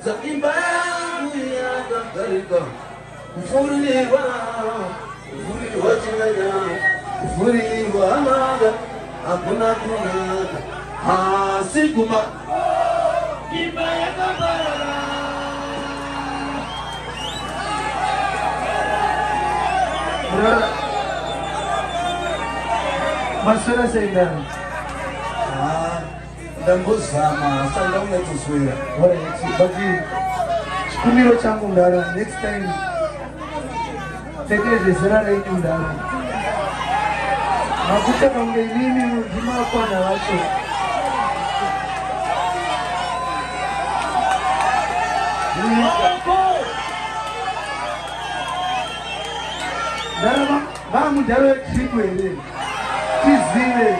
Imba yangu yakagarika kufurirwa, kufurirwa chinganya, kufurirwa manga, hakuna kunaka, asi kuma imba yakaparara. Maswera sei ndani? Ndambozama asi handina. Alright, but chikumiro changu mdara, next time pfekai zvezera renyu mdara. Makupfeka kunge imimi ndimakwana vacho. Mdara vamudhara wetrip here? Tizive.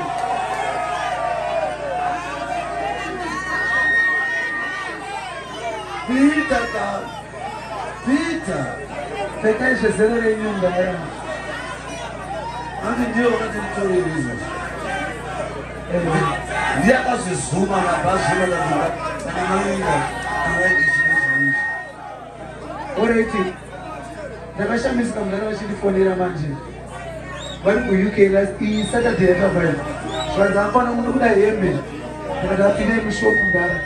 Peter ka Peter. Pfekai zvezera renyu mdara. Hanzi ndiyo vakati nditorere izvozvo. Ndiye akazvizuma nabazuma kana torai ichi. Alright, ndakashamisika mudhara vachindifonera manje vari kuUK last iyi Saturday yakabva. Zvanzi hapana muno kuda hembe. Ndikati apindai mushopu mudhara,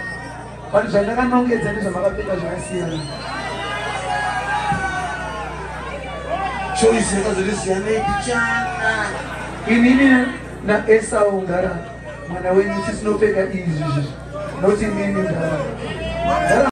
but zvandakanongedza nezvamakapfeka zvakasiyana. Choice yakazoti siyanei pichana. Inini naEsau mudhara, mwana wenyu, tisinopfeka izvi, noti imimi mudhara.